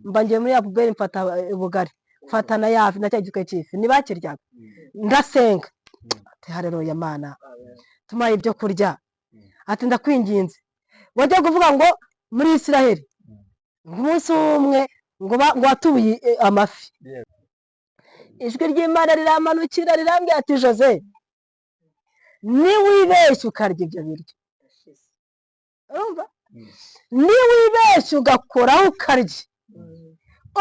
Mba ngiye muri ya poubelle, mfata ubugari, mfata na ya na cya gitwe cy'ifi ntibakiryaga, ndasenga ati: "Hareruya Mana, tumaye ibyo kurya." Ati: "Ndakwinginze." Wajya kuvuga ngo muri Isiraheli ngo umunsi umwe ngo watuye amafi. Ijwi ry'Imana riramanukira, rirambwira ati: "Jose, niwibeshya ukarya ibyo biryo, urumva, niwibeshya ugakoraho ukarya,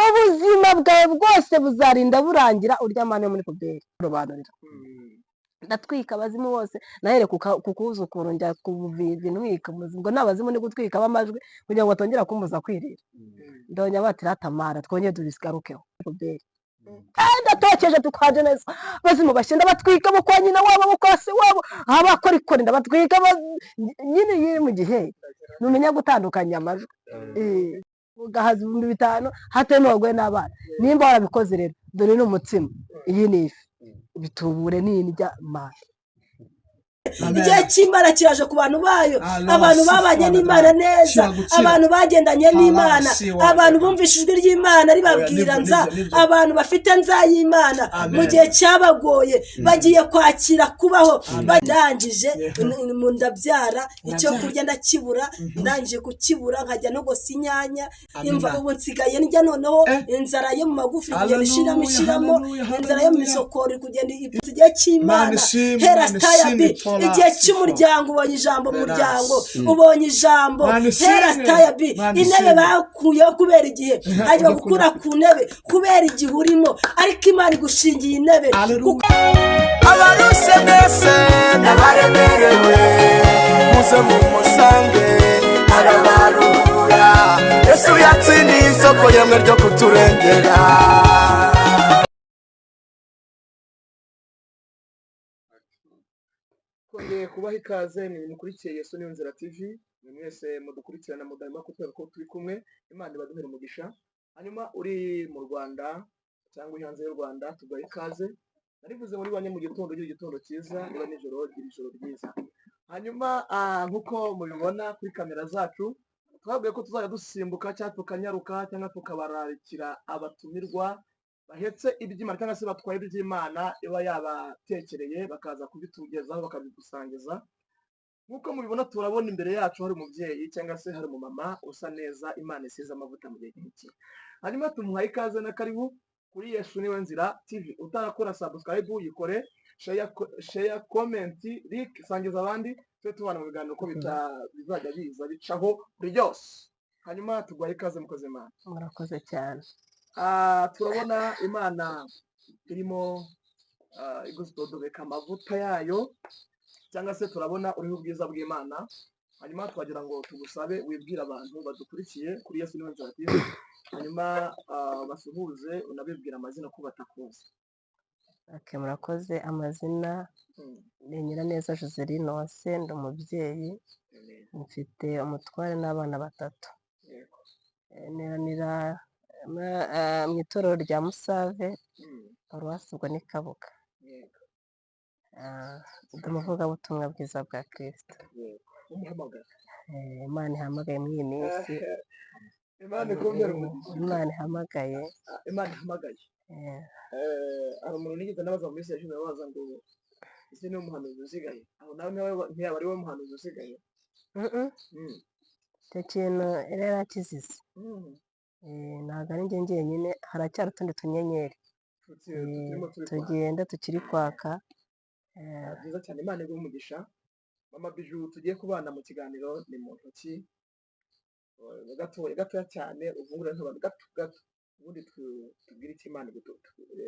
ubuzima bwawe bwose buzarinda burangira urya amande yo muri poubelle." Robanurira, ndatwika abazimu bose. Nahere ku kuzukuru, njya ku buvivi, ntwika ngo n'abazimu ni gutwika b'amajwi kugira ngo batongera kumbuza kwirira. Ndongera bati: "Ratamara, twongere tubigarukeho poubelle." Ndatokeje, tukwaje neza abazimu bashya, ndabatwika bo kwa nyina wabo, bo kwa se wabo, abakorikori ndabatwika. Nyine iyo uri mu gihe numenya gutandukanya amajwi, ugahaza 5000 hatarimo abagore n'abana. Nimba warabikoze rero, dore ni umutsima, iyi ni ifi, bitubure n'indya mana. Igihe cy'Imana kiraje ku bantu bayo, abantu babanye n'Imana neza, abantu bagendanye n'Imana, abantu bumvise ijwi ry'Imana ribabwira nza, abantu bafite nza y'Imana. Mu gihe cyabagoye bagiye kwakira kubaho. Barangije ndabyara, icyo kurya ndakibura. Ndangije kukibura nkajya nogosa inyanya. Imva ubu nsigaye ndya, noneho inzara yo mu magufi kugenda ishiramo, ishiramo, inzara yo mu misokoro iri kugenda ipfa. Igihe cy'Imana hera sitayabi, igihe cy'umuryango, ubonye ijambo mu muryango, ubonye ijambo hera sitayabi. Intebe bakuyeho kubera igihe, hajya gukura ku ntebe kubera igihe urimo, ariko Imana igushingiye intebe kuko Abaruse mwese n'abaremerewe, muze mumusange, arabaruhura. Yesu yatsindiye isoko yemwe ryo kuturengera. Twongeye kubaha ikaze mwe mukurikiye Yesu Niyo Nzira TV, mwe mwese mudukurikirana mudahwema kutwereka ko turi kumwe. Imana ibaduhere umugisha. Hanyuma uri mu Rwanda cyangwa uri hanze y'u Rwanda, tugaha ikaze. Narivuze muri bane mu gitondo, ugira igitondo cyiza, niba nijoro gira ijoro ryiza. Hanyuma nk'uko mubibona kuri kamera zacu, twabwiye ko tuzajya dusimbuka cyangwa tukanyaruka cyangwa tukabararikira abatumirwa bahetse iby'Imana cyangwa se batwaye iby'Imana iba yabatekereye, bakaza kubitugezaho, bakabidusangiza. Nk'uko mubibona, turabona imbere yacu hari umubyeyi cyangwa se hari umumama usa neza, Imana isize amavuta mu gihe nk'iki. Hanyuma tumuhaye ikaze na karibu kuri Yesu Niwe Nzira TV. Utarakora subscribe yikore, share, comment, like, sangiza abandi, tube tubana mu biganiro uko bizajya biza bicaho buri byose. Hanyuma tuguhaye ikaze, mukozi Imana. Murakoze cyane. Turabona Imana irimo igudobeka amavuta yayo, cyangwa se turabona uriho ubwiza bw'Imana. Hanyuma twagira ngo tugusabe wibwire abantu badukurikiye kuri Yesu Niwe Nzira TV, hanyuma basuhuze, unabibwira amazina ko batakuzi. Okay, murakoze. Amazina ni Nyiraneza Joseline Uwase, ndi umubyeyi, mfite umutware n'abana batatu. Neranira mu itorero rya Musave, paruwasi ubwo ni Kabuga. Ndi umuvugabutumwa bwiza bwa Kristo. Umuhamagara. Imana ihamagaye muri iyi minsi. Imana ikumpere umugisha. Imana ihamagaye. Imana ihamagaye. Hari umuntu nigeze nabaza mu minsi yashize, abaza ngo: "Ese niwe muhanuzi usigaye?" Aho nawe ntiyaba ari we muhanuzi usigaye? Icyo kintu yari yarakizize. Ntabwo ari njye njyenyine, haracyari utundi tunyenyeri Turimo turi kwaka. Tugenda tukiri kwaka. Byiza cyane, Imana iguhe umugisha. Mama Biju tugiye kubana mu kiganiro ni mu ntoki? Gatoya gatoya cyane, uvungure nk'abantu gato gato, ubundi tubwire icyo Imana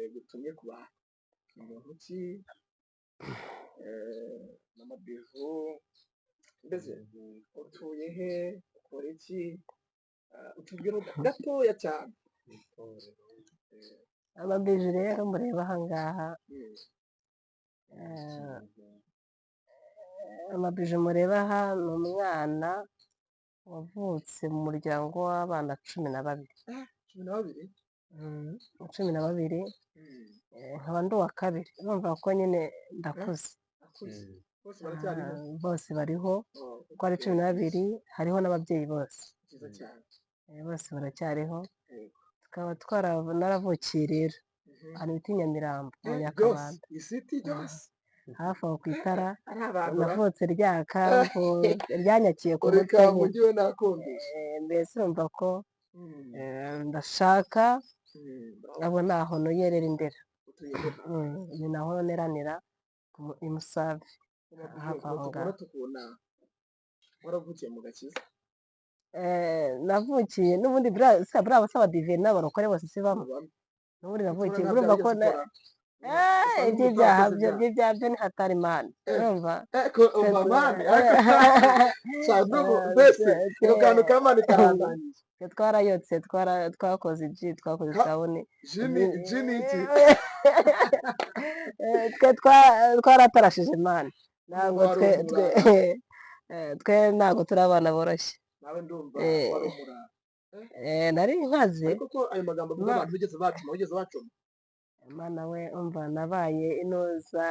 igutumye ku bantu. Ni muntu ki Mama Biju? Mbese utuye he, ukora iki? Utubwire gatoya cyane. Mama Biju rero mureba aha ngaha, Mama Biju mureba aha ni umwana wavutse mu muryango w'abana 12. 12? 12. Nkaba ndi uwa kabiri, urumva ko nyine ndakuze. Akuze. Bose baracyariho? Bose bariho. Oh, uko ari 12, hariho n'ababyeyi bose. Byiza cyane. Bose baracyariho. Yego. Tukaba naravukiye rero ahantu bita i Nyamirambo mu Byose Nyakabanda, isiti ryose hafi aho ku itara. Ari abantu ra Navutse ryaka, ryanyakiye ku uri mutwe nyine. Kamugi we nakumvise. Mbese urumva ko ndashaka abo naho nuyerera Indera. Utuye Ndera. Ni naho neranira i Musave hafi aho ngaho. Tubona tukubona waravukiye mu gakiza. Navukiye n'ubundi buriya abadive n'abarokore bose si bamwe. Bamwe. N'ubundi Tubona navukiye nta urumva byaha ko wigeze ukora. Usa iby'ibyaha n'utarakoze byo ibyaha. by'ibyaha byo ni hatari mani, urumva. Ko umva mani ariko cyane ubu mbese ako kantu ka mani karandangije. Twe twarayotse, twakoze ibyi, twakoze isabune. Jini jini iki? Twe twaratarashije mani, ntabwo Wari twe twe umurara. Twe ntabwo turi abana boroshye. Nawe ndumva wari umurara. Nari nkaze. Ariko ko ayo magambo avuga abantu bigeze bacuma, wigeze bacuma? Mana we, umva, nabaye inoza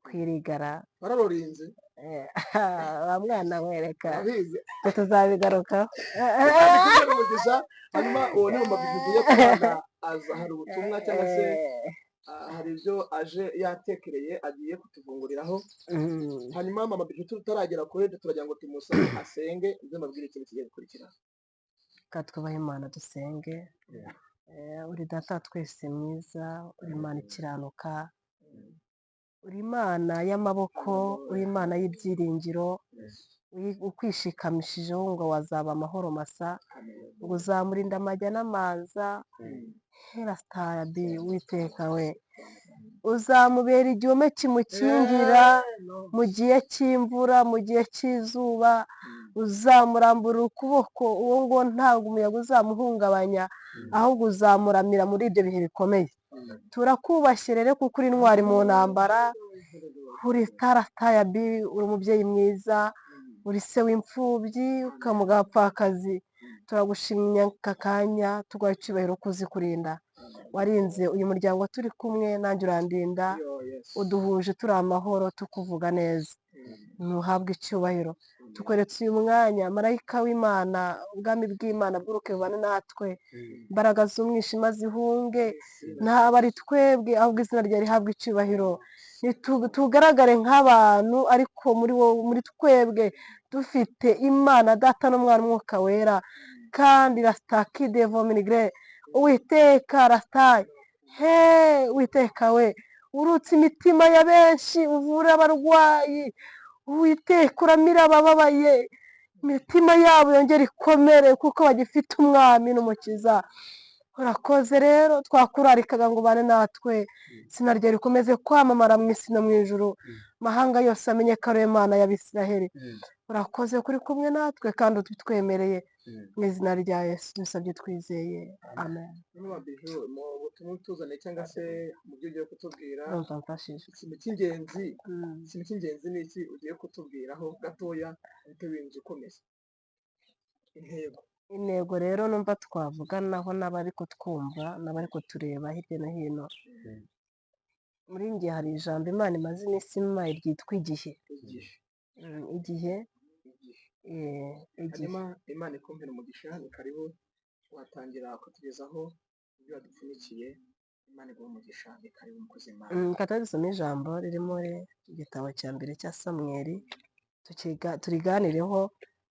kwirigara. Wararorinze. Wa mwana we, reka. Urabizi. Twe tuzabigarukaho. Kandi kubera umugisha, hanyuma uwo ni umubiri tugiye kubana, aza hari ubutumwa cyangwa se hari ibyo aje yatekereye agiye kutuvunguriraho. Hanyuma mama Bijou, tutaragera kuri ibyo, turagira ngo tumusabe asenge, ibyo mbabwire ikintu kigiye gukurikira. Reka twubahe Imana dusenge. Uri data wa twese mwiza, uri Imana ikiranuka, uri Imana y'amaboko, uri Imana y'ibyiringiro, ukwishikamishije ngo wazaba amahoro masa, ngo uzamurinda amajya n'amaza. Herasitabi witeka we, uzamubera igihome kimukingira mu gihe cy'imvura, mu gihe cy'izuba, uzamurambura ukuboko, uwo ngo ntabwo umuyaga uzamuhungabanya, ahubwo uzamuramira muri ibyo bihe bikomeye. Turakubashye rero kuko uri intwari mu ntambara, uri taratayabi, uri umubyeyi mwiza, uri se w'imfubyi, ukamugapfakazi. Turagushimye aka kanya, tuguha icyubahiro ko uzi kurinda. Warinze uyu muryango turi kumwe, nanjye urandinda, uduhuje turi amahoro, tukuvuga neza, ntuhabwe icyubahiro. Tukweretse uyu mwanya, marayika w'Imana, ubwami bw'Imana bwuruke bubane natwe, imbaraga z'umwijima zihunge, ntabwo ari twebwe ahubwo izina ryawe rihabwe icyubahiro. Tugaragare nk'abantu ariko muri wowe, muri twebwe dufite Imana Data n'Umwana Umwuka Wera, kandi rasitaki devominigre Uwiteka rasitayi he Uwiteka we, urutse imitima ya benshi, uvura abarwayi, Uwiteka uramira abababaye, imitima yabo yongere ikomere kuko bagifite umwami n'umukiza. Urakoze rero, twakurarikaga ngo ubane natwe, izina ryawe rikomeze kwamamara mu isi no mu ijuru, amahanga yose amenye ko ari Imana y'Abisiraheli. Urakoze kuri kumwe natwe kandi utwemereye, mu izina rya Yesu dusabye twizeye, amen. Mama Bijou, mu butumwa utuzaniye cyangwa se mu byo ugiye kutubwira, Ndumva mfashije. ikintu cy'ingenzi, ikintu cy'ingenzi ni iki ugiye kutubwiraho gatoya uhite winjira ukomeza intego? Intego rero numva twavuganaho n'abari kutwumva n'abari kutureba hirya no hino, muri njye hari ijambo Imana imaze iminsi impaye ryitwa igihe. Igihe. Igihe. Igihe. Igihe. Hanyuma Imana ikumpera umugisha, ni karibu, watangira kutugezaho ibyo wadupfunyikiye. Imana iguhe umugisha, ni karibu umukozi w'Imana. Reka tujye dusome ijambo riri muri igitabo cya mbere cya Samweli, turiganireho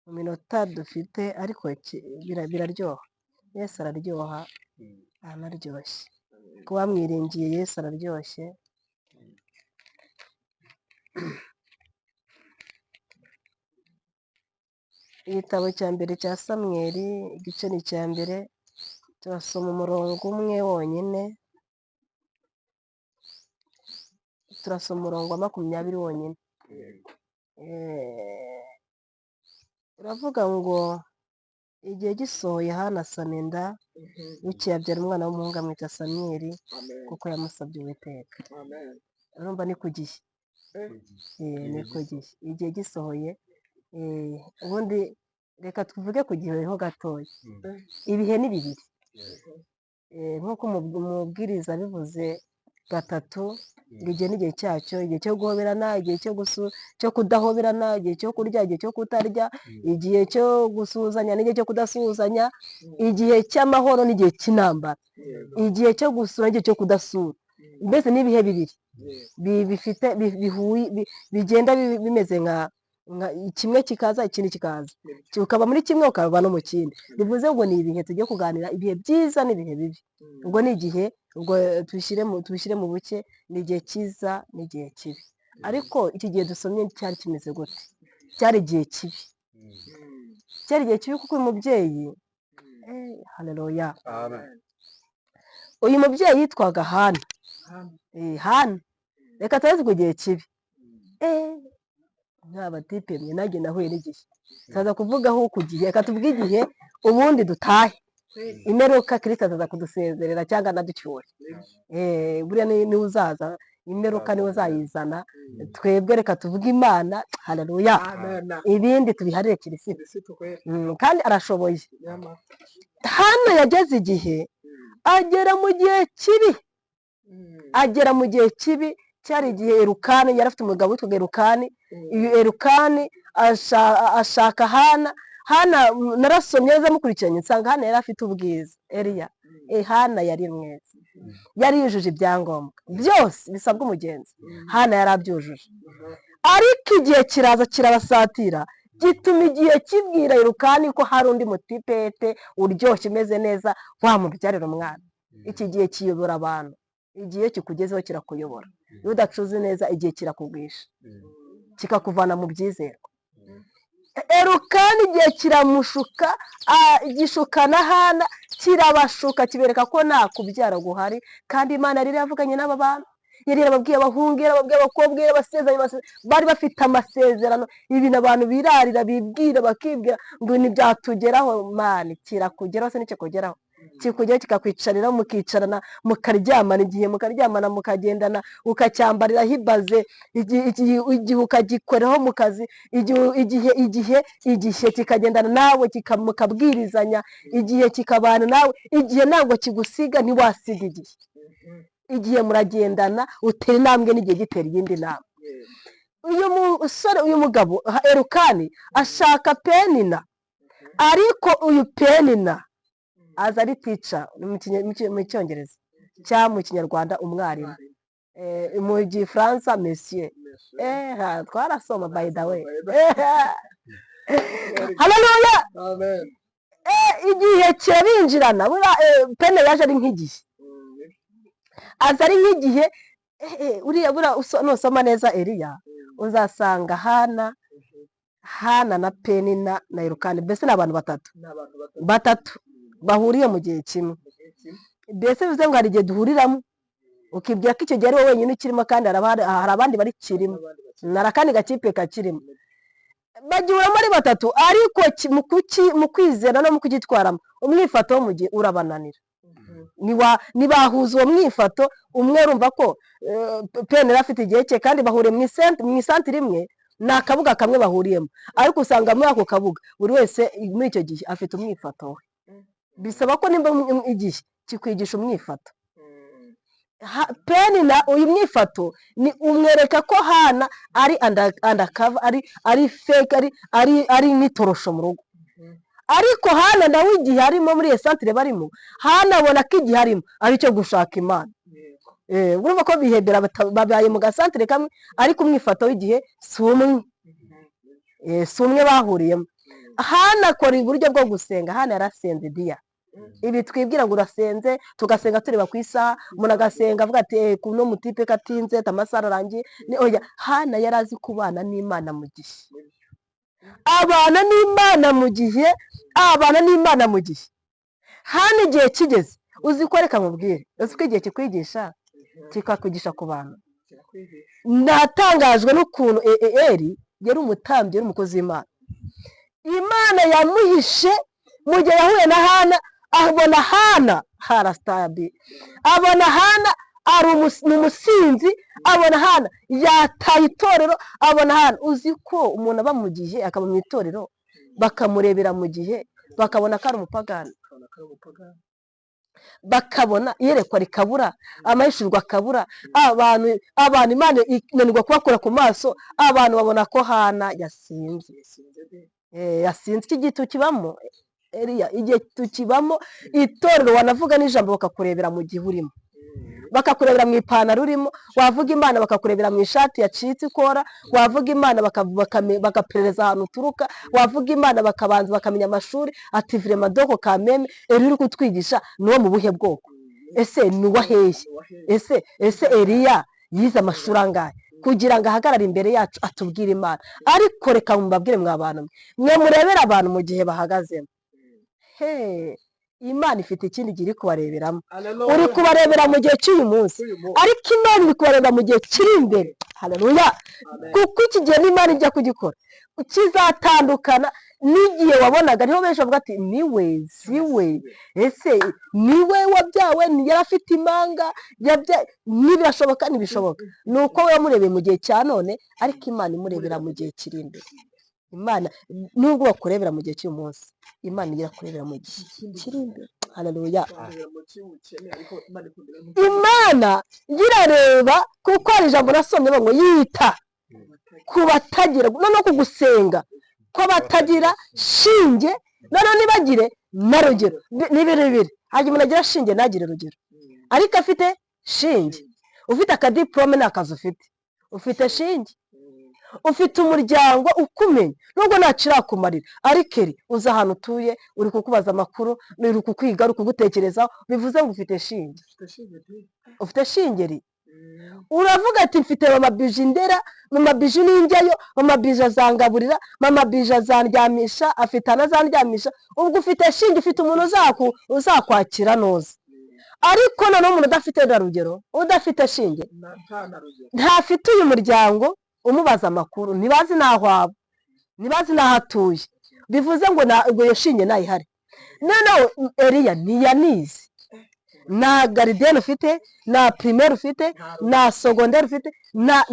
mu minota dufite, ariko biraryoha. Yesu araryoha, aranaryoshye. Kuba mwiringiye Yesu araryoshye. Igitabo cya mbere cya Samweli, igice ni icya mbere, turasoma umurongo umwe wonyine, turasoma umurongo wa 20 wonyine. Uravuga ngo igihe gisohoye Hana asama inda, bukeye abyara umwana w'umuhungu amwita Samweli, kuko yamusabye Uwiteka. Urumva ni ku gihe. Ni ku gihe, igihe gisohoye. Ubundi reka tuvuge ku gihe ho gatoya. Ibihe ni bibiri, nk'uko umubwiriza abivuze gatatu. Ngo igihe n'igihe cyacyo, igihe cyo guhoberana, igihe cyo kudahoberana, igihe cyo kurya, igihe cyo kutarya, igihe cyo gusuhuzanya n'igihe cyo kudasuhuzanya, igihe cy'amahoro n'igihe cy'intambara, igihe cyo gusura n'igihe cyo kudasura. Mbese ni ibihe bibiri bifite bigenda bimeze nka kimwe kikaza ikindi kikaza, ukaba muri kimwe ukaba no mu kindi. Bivuze ngo ni ibihe tugiye kuganira, ibihe byiza n'ibihe bibi. Ubwo ni igihe, ubwo tubishyire mu buke, ni igihe cyiza n'igihe kibi. Ariko iki gihe dusomye cyari kimeze gute? Cyari igihe kibi, cyari igihe kibi kuko uyu mubyeyi, haleluya, uyu mubyeyi yitwaga Hana. Hana, reka tubaze ku gihe kibi. Nk'abatipe mwe nanjye nahuye n'igihe, tuza kuvugaho ku gihe, reka tuvuge igihe ubundi dutahe. Imperuka Kirisito azaza kudusezerera cyangwa anaducyure. Buriya niwe uzaza, imperuka niwe uzayizana. Twebwe reka tuvuge Imana, haleluya, ibindi tubiharire Kirisito. Kandi arashoboye. Hano yageze igihe, agera mu gihe kibi, agera mu gihe kibi. Cyari igihe Erukani yari afite umugabo witwaga Erukani. Uyu Erukani ashaka Hana. Hana narasomye neza mukurikiranye, nsanga Hana yari afite ubwiza. Eliya, Hana yari mwiza, yari yujuje ibyangombwa byose bisabwa umugenzi. Hana yari abyujuje, ariko igihe kiraza kirabasatira, gituma igihe kibwira Erukani ko hari undi mutipete uryoshye umeze neza wamubyarira umwana. Iki gihe kiyobora abantu, igihe kikugezeho kirakuyobora. Iyo udacuze neza igihe kirakugwisha, kikakuvana mu byizerwa. Erukani igihe kiramushuka, gishuka na Hana, kirabashuka kibereka ko nta kubyara guhari, kandi Imana yari yavuganye n'aba bantu, yari yarababwiye abahungu, yarababwiye abakobwa, yarabasezeranye, bari bafite amasezerano. Ibintu abantu birarira, bibwira, bakibwira ngo ntibyatugeraho. Mani kirakugeraho se ntikikugeraho? Kikugeraho kikakwicarira, mukicarana, mukaryamana, igihe mukaryamana, mukagendana, ukacyambariraho ibaze, igihe ukagikoraho mu kazi, igihe kikagendana nawe, mukabwirizanya, igihe kikabana nawe, igihe ntabwo kigusiga, ntiwasiga igihe. Igihe muragendana, utera intambwe n'igihe gitera iyindi ntambwe. Uyu musore, uyu mugabo Erukani ashaka Penina, ariko uyu Penina aza ari tica mu Cyongereza cyangwa mu Kinyarwanda umwarimu, mu Gifaransa monsieur. Twarasoma by the way. Haleluya. Igihe kirabinjirana. Pene yaje ari nk'igihe, aza ari nk'igihe. Uriya buriya nusoma neza Eliya uzasanga Hana, Hana na Penina na Erukani, mbese ni abantu batatu bahuriye mu gihe kimwe. Mbese bivuze ngo hari igihe duhuriramo ukibwira ko icyo gihe ari wowe wenyine ukirimo, kandi hari abandi bari kirimo, hari akandi gakipe kakirimo. Bagihuramo ari batatu, ariko mu kwizera no mu kugitwaramo umwifato wo mu gihe urabananira. Ntibahuza uwo mwifato. Umwe urumva ko Penina afite igihe cye, kandi bahuriye mu isantire imwe, ni akabuga kamwe bahuriyemo, ariko usanga muri ako kabuga buri wese muri icyo gihe afite umwifato we. Bisaba ko nimba igihe kikwigisha umwifato, Penina uyu mwifato ni umwereka ko Hana ari undercover, ari fake, ari nk'itorosho mu rugo. Ariko Hana nawe igihe arimo muri iyo santire barimo, Hana abona ko igihe arimo ari icyo gushaka Imana. Urumva ko bihebera babaye mu gasantire kamwe, ariko umwifato w'igihe si umwe, si umwe bahuriyemo. Hana akora uburyo bwo gusenga. Hana yarasenze diya. Ibi twibwira ngo urasenze, tugasenga tureba ku isaha, umuntu agasenga avuga ati kuno mutipe katinze amasaha ararangiye. Oya, Hana yari azi kubana n'Imana mu gihe, abana n'Imana mu gihe, abana n'Imana mu gihe. Hana igihe kigeze, uzi ko reka mubwire, uzi ko igihe kikwigisha, kikakwigisha ku bantu. Natangajwe n'ukuntu Eli yari umutambyi, yari umukozi w'Imana. Imana yamuhishe mu gihe yahuye na Hana, abona Hana harasitabi, abona Hana ari umusinzi, abona Hana yataye itorero, abona Hana. Uzi ko umuntu aba mu gihe akaba mu itorero, bakamurebera mu gihe, bakabona ko ari umupagani. Bakabona iyerekwa rikabura, amahishurwa akabura, abantu Imana inanirwa kubakura ku maso, abantu babona ko Hana yasinze. Yasinze. Iki gihe tukibamo, Eliya, igihe tukibamo itorero, wanavuga n'ijambo bakakurebera mu gihe urimo, bakakurebera mu ipantaro urimo, wavuga Imana bakakurebera mu ishati yacitse ikora, wavuga Imana bagaperereza ahantu uturuka, wavuga Imana bakabanza bakamenya amashuri, ati vraiment donc quand même, Eliya uri kutwigisha ni uwo mu buhe bwoko? Ese ni uwa hehe? Ese Eliya yize amashuri angahe kugira ngo ahagarare imbere yacu atubwire Imana? Ariko reka mubabwire, mwa bantu mwe murebera abantu mu gihe bahagazemo, he, Imana ifite ikindi gihe iri kubareberamo. Uri kubarebera mu gihe cy'uyu munsi, ariko Imana iri kubarebera mu gihe kiri imbere. Haleluya! Kuko iki gihe n'Imana ijya kugikora kizatandukana n'igihe wabonaga. Niho benshi bavuga ati niwe, si we, ese niwe wabyawe, yari afite impanga, ntibirashoboka, ntibishoboka. Ni uko we wamurebeye mu gihe cya none, ariko Imana imurebera mu gihe kiri imbere. Imana nubwo bakurebera mu gihe cy'uyu munsi, Imana igira kurebera mu gihe kiri imbere. Haleluya! Imana irareba, kuko hari ijambo nasomye ngo yita ku batagira, noneho ku gusenga kw'abatagira shinge, noneho ntibagire na rugero. Ni ibintu bibiri: hari umuntu agira shinge ntagire rugero, ariko afite shinge. Ufite akadiporome nta kazi ufite, ufite shinge, ufite umuryango ukumenya nubwo ntacyo irakumarira, ariko eri uzi ahantu utuye, uri kukubaza amakuru, uri kukwiga, uri kugutekerezaho, bivuze ngo ufite shinge, ufite shingeri. Uravuga ati mfite mama bije indera, mama bije ninjyayo, mama bije azangaburira, mama bije azandyamisha, afite anazandyamisha. Ubwo ufite shinge, ufite umuntu uzakwakira noza. Ariko noneho umuntu udafite na rugero, udafite shinge, ntafite uyu muryango umubaza amakuru, ntibazi n'aho aba, ntibazi n'aho atuye, bivuze ngo ntabwo iyo shinge ntayihari. Noneho Eliya ntiyanize, nta gardienne ufite, nta primaire ufite, nta secondaire ufite,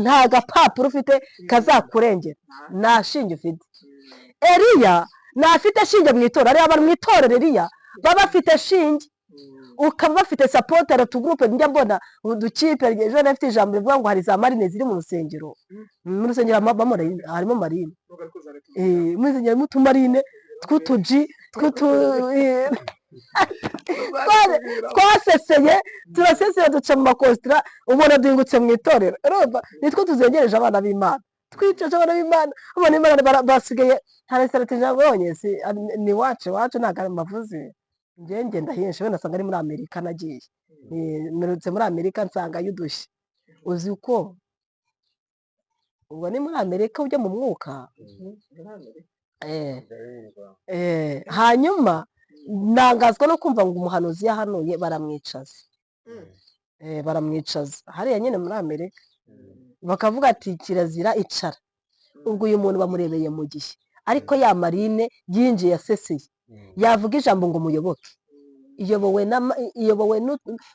nta gapapuro ufite kazakurengera, nta shinge ufite. Eliya ntafite shinge mu itorero. Hariya abantu mu itorero, Eliya, baba bafite shinge, ukaba bafite support. Utugurupe njya mbona, udukipe, ejo nafite ijambo rivuga ngo hari za marine ziri mu rusengero. Mu rusengero harimo marine, mu rusengero harimo utumarine tw'utuji tw'utu twaseseye, turaseseye, duca mu makositara, ubona duhingutse mu itorero. Urumva nitwo tuzengereje abana b'Imana, twicaje abana b'Imana. Abana b'Imana basigaye hari stratégie nabonye, si ni iwacu, iwacu ntabwo ari mavuzi. Njye ngenda henshi, wenda asanga ari muri Amerika nagiye, mperutse muri Amerika nsangayo udushya. Uzi ko ubwo ni muri Amerika ujya mu mwuka, hanyuma ntangazwa no kumva ngo umuhanuzi yahanuye baramwicaza, baramwicaza hariya nyine muri Amerika, bakavuga ati kirazira, icara. Ubwo uyu muntu bamurebeye mu gihe, ariko ya marine yinjiye yaseseye, yavuga ijambo ngo muyoboke, iyobowe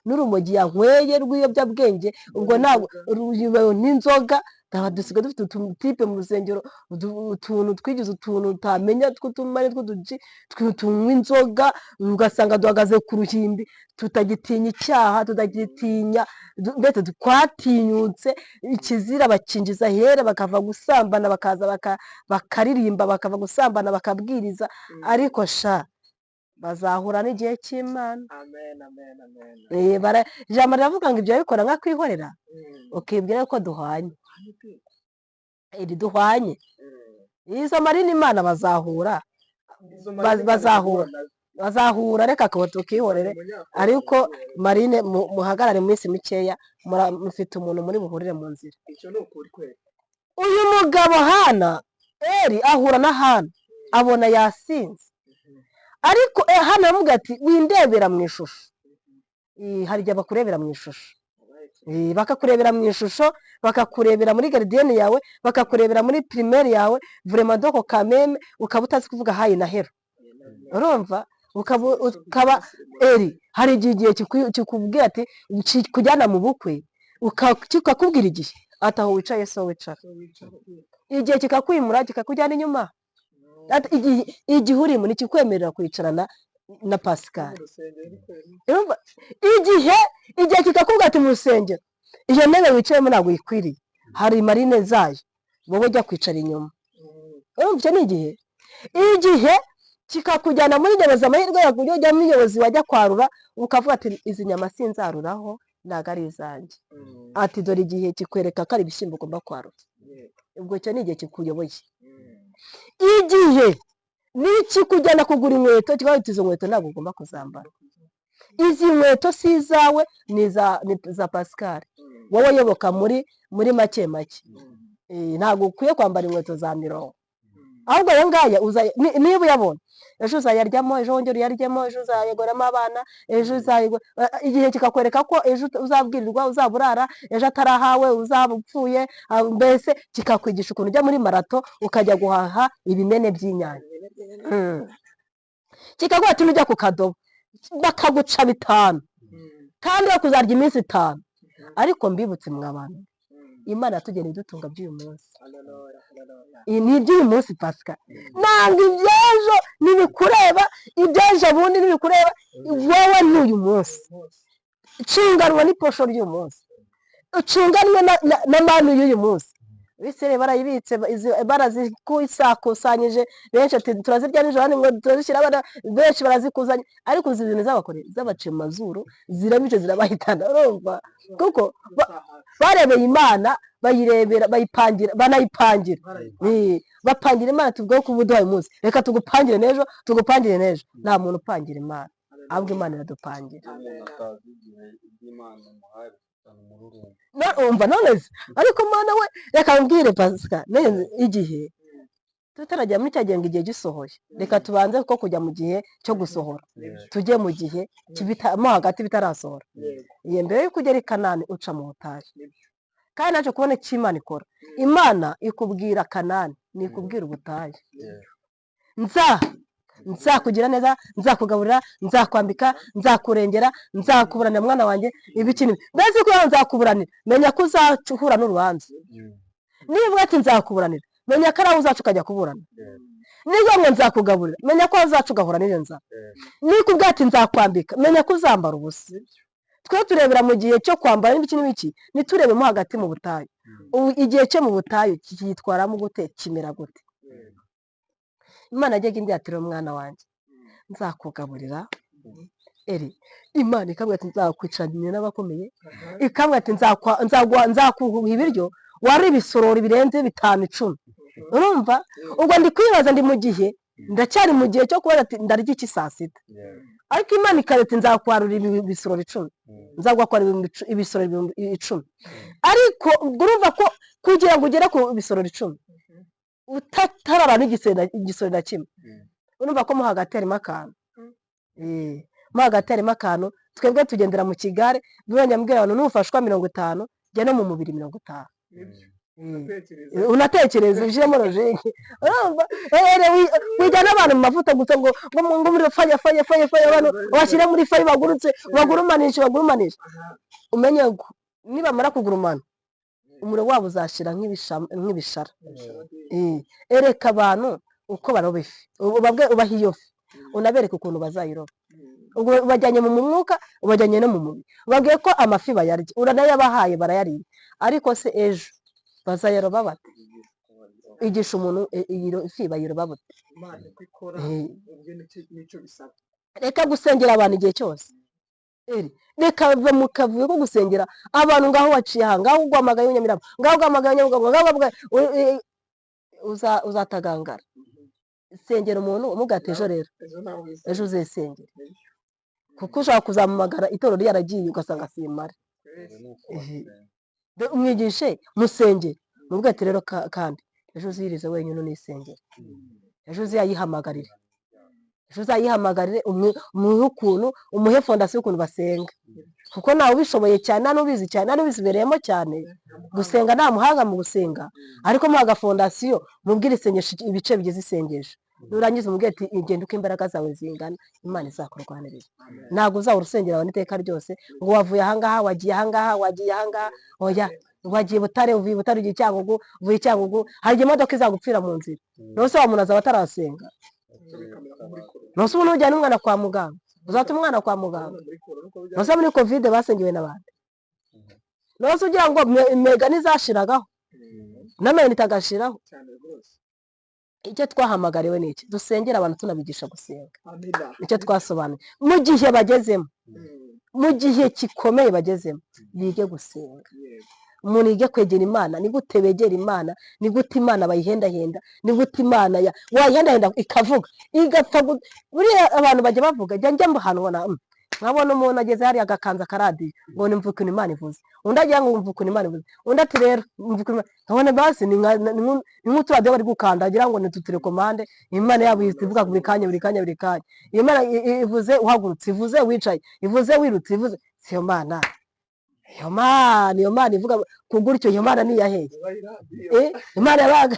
n'urumogi yanyweye rw'ibiyobyabwenge, ubwo ntabwo ruyobowe n'inzoga. Dusigaye dufite ututipe mu rusengero, utuntu twigize utuntu utamenya tw'utumare tw'uduji tunywa inzoga, ugasanga duhagaze ku ruhimbi, tutagitinya icyaha, tutagitinya, ndetse twatinyutse ikizira, bakinjiza ahera, bakava gusambana bakaza bakaririmba, bakava gusambana bakabwiriza. Ariko sha bazahura n'igihe cy'Imana. Ijambo riravuga ngo ibyo babikora nka kwihorera, ukibwira ko duhwanye, iri duhwanye izo marine Imana bazahura, bazahura, bazahura. Reka tukihorere, ariko marine muhagarare mu minsi mikeya, mufite umuntu muri buhurire mu nzira. Uyu mugabo Hana, Eri ahura na Hana, abona yasinze, ariko Hana aravuga ati windebera mu ishusho. Hari igihe bakurebera mu ishusho, bakakurebera mu ishusho, bakakurebera muri gardienne yawe, bakakurebera muri primaire yawe, vraiment donc quand même ukaba utazi kuvuga hi na hello. Urumva ukaba eri hari igihe kikubwira ati kikujyana mu bukwe, kikakubwira igihe ati aho wicaye so wicara, igihe kikakwimura kikakujyana inyuma. Igihe urimo ntikikwemerera kwicarana. na Pascal. Igihe kikakubwira ati mu rusengero iyo ntebe wicayemo ntabwo uyikwiriye, hari marine zayo, wowe ujya kwicara inyuma. Urumva icyo ni igihe. Igihe kikakujyana muri nyobozi, amahirwe yawe ujya ujya muri nyobozi, wajya kwarura ukavuga ati izi nyama sinzaruraho, ntabwo ari izanjye. Ati dore igihe kikwereka ko ari ibishyimbo ugomba kwarura. Ubwo icyo ni igihe kikuyoboye. Igihe nikikujyana kugura inkweto kikavuga ati izo nkweto ntabwo ugomba kuzambara, izi nkweto si izawe, ni iza Pascal, wowe yoboka muri make make. Ntabwo ukwiye kwambara inkweto za mirongo, ahubwo ayo ngaya niba uyabonye ejo uzayaryamo, ejo wongere uyaryemo, ejo uzayaguramo abana, ejo uzayigura. Igihe kikakwereka ko ejo uzabwirirwa, uzaburara, ejo atarahawe uzaba upfuye, mbese kikakwigisha ukuntu ujya muri marato ukajya guhaha ibimene by'inyanya. Kikaguha ati nujya ku kadobo bakaguca 5 kandi bakuzarya iminsi 5. Ariko mbibutse mwa bantu, Imana yatugeneye idutunga by'uyu munsi. Ni iby'uyu munsi Pascal, ntabwo iby'ejo ntibikureba, iby'ejo bundi ntibikureba, wowe n'uyu munsi. Ucunganwa n'iposho ry'uyu munsi, ucunganwe na manu y'uyu munsi. Abisirayeli barayibitse, barazikusakusanyije benshi ati turazirya nijoro, hano ngo turazishyira abana, benshi barazikusanya, ariko izi bintu zabakoreye zabaciye mu mazuru, zirabice, zirabahitana. Urumva kuko barebeye Imana, bayirebera, bayipangira, banayipangira. Bapangira Imana tuvuge ko ubu uyu munsi reka tugupangire n'ejo, tugupangire n'ejo. Nta muntu upangira Imana, ahubwo Imana iradupangira. Umva none se, ariko Mana we reka mbwire Pascal, igihe tutarajya muri cya gihe ngo igihe gisohoye, reka tubanze ko kujya mu gihe cyo gusohora, tujye mu gihe mo hagati bitarasohora. Iyo mbere yuko ugera i Kanani uca mu butayu, kandi naje kubona icyo Imana ikora. Imana ikubwira Kanani, ntikubwira ubutayu. Nzakugira neza, nzakugaburira, nzakwambika, nzakurengera, nzakuburanira mwana wanjye, ibiki n'ibi. Mbese ko nzakuburanira, menya ko uzahura n'urubanza. Niba ati nzakuburanira, menya ko ari aho uzaca ukajya kuburana. Niba ngo nzakugaburira, menya ko uzaca ugahura n'iyo nzara. Nikubwira ati nzakwambika, menya ko uzambara ubusa. Twe turebera mu gihe cyo kwambara n'ibiki n'ibiki, ntiturebemo hagati mu butayu. Ubu igihe cyo mu butayu cyitwaramo gute, kimera gute? Imana yajyaga imbwira ati mwana wanjye nzakugaburira. Eri Imana ikambwira ati nzakwicaranya n'abakomeye, ikambwira ati nzakuha ibiryo wari ibisorori birenze 5 10. Urumva ubwo ndi kwibaza, ndi mu gihe, ndacyari mu gihe cyo kubaza ati ndarya iki saa sita, ariko Imana ikaba ati nzakwarura ibisorori 10, nzagukwarura ibisorori 10. Ariko urumva ko kugira ngo ugere ku bisorori 10 utatarara n'igisoro na kimwe, urumva ko mo hagati harimo akantu. Mo hagati harimo akantu. Twebwe tugendera mu kigare, mbwira abantu nufashwa 50 jya no mu mubiri 50. Unatekereza ushyiremo logique. Urumva wijyana abantu mu mavuta gusa ngo ngo muri faya faya faya faya, abantu bashyira muri faya bagurutse, bagurumanisha bagurumanisha. Umenye ko nibamara kugurumana umuriro wabo uzashira nk'ibishara. Ereka abantu uko baroba ifi, ubaha iyo fi, unabereka ukuntu bazayiroba. Ubwo ubajyanye mu mwuka, ubajyanye no mu mubiri, ubabwiye ko amafi bayarya, uranayabahaye barayariye, ariko se ejo bazayaroba bate? Igisha umuntu ifi bayiroba bate? Reka gusengera abantu igihe cyose. Reka mukavuye ko gusengera abantu ngaho waciye aha, ngaho ugwamagaye Nyamirambo, ngaho ugwamagaye Nyabugogo, ngaho uzatagangara. Sengera umuntu umugate ejo rero, ejo uzesengera, kuko ushobora kuzamamagara itorero ryaragiye ugasanga simare. Umwigishe musengere, mubwire ati rero kandi ejo uzirize wenyine unisengere, ejo uzayihamagarire, ejo uzayihamagarire, umuhe ukuntu, umuhe fondasiyo y'ukuntu basenga, kuko ntawe ubishoboye cyane, nta n'ubizi cyane, nta n'ubizibereyemo cyane gusenga, nta muhanga mu gusenga, ariko muha agafondasiyo, mubwire isengesho, ibice bigize isengesho, nurangiza umubwire ati genda uko imbaraga zawe zingana, Imana izakurwanirira. Ntabwo uzahora usengera abantu iteka ryose ngo wavuye ahangaha, wagiye ahangaha, wagiye ahangaha, oya, wagiye Butare, uvuye Butare ugiye Cyangugu, uvuye Cyangugu, hari igihe imodoka izagupfira mu nzira, none se wa muntu azaba atarasenga? Nonse ubu nujyana umwana kwa muganga, uzata umwana kwa muganga. Nonse muri covid basengewe n'abandi. Nonse ugira ngo mega ntizashiragaho n'amayinite agashiraho. Icyo twahamagariwe ni iki? Dusengera abantu tunabigisha gusenga. Nicyo twasobanuye. Mu gihe bagezemo, mu gihe gikomeye bagezemo, bige gusenga. Umuntu yige kwegera Imana. Ni gute begera Imana? Ni gute Imana bayihendahenda? Ni gute Imana wayihendahenda ikavuga igapfa? Buriya abantu bajya bavuga, njya ahantu ubona nkabona umuntu ageze hariya agakanza akaradiyo ngo nimva ukuntu Imana ivuze, undi agira ngo mva ukuntu Imana ivuze, undi ati rero mva ukuntu. Nkabona basi ni nk'uturadiyo bari gukanda, agira ngo ni uturekomande. Imana yabo ihita ivuga buri kanya buri kanya buri kanya. Iyo Mana ivuze uhagurutse, ivuze wicaye, ivuze wirutse, ivuze si iyo Mana. Iyo Mana, iyo Mana ivuga ku gutyo, iyo Mana niyaheye. Imana yabaga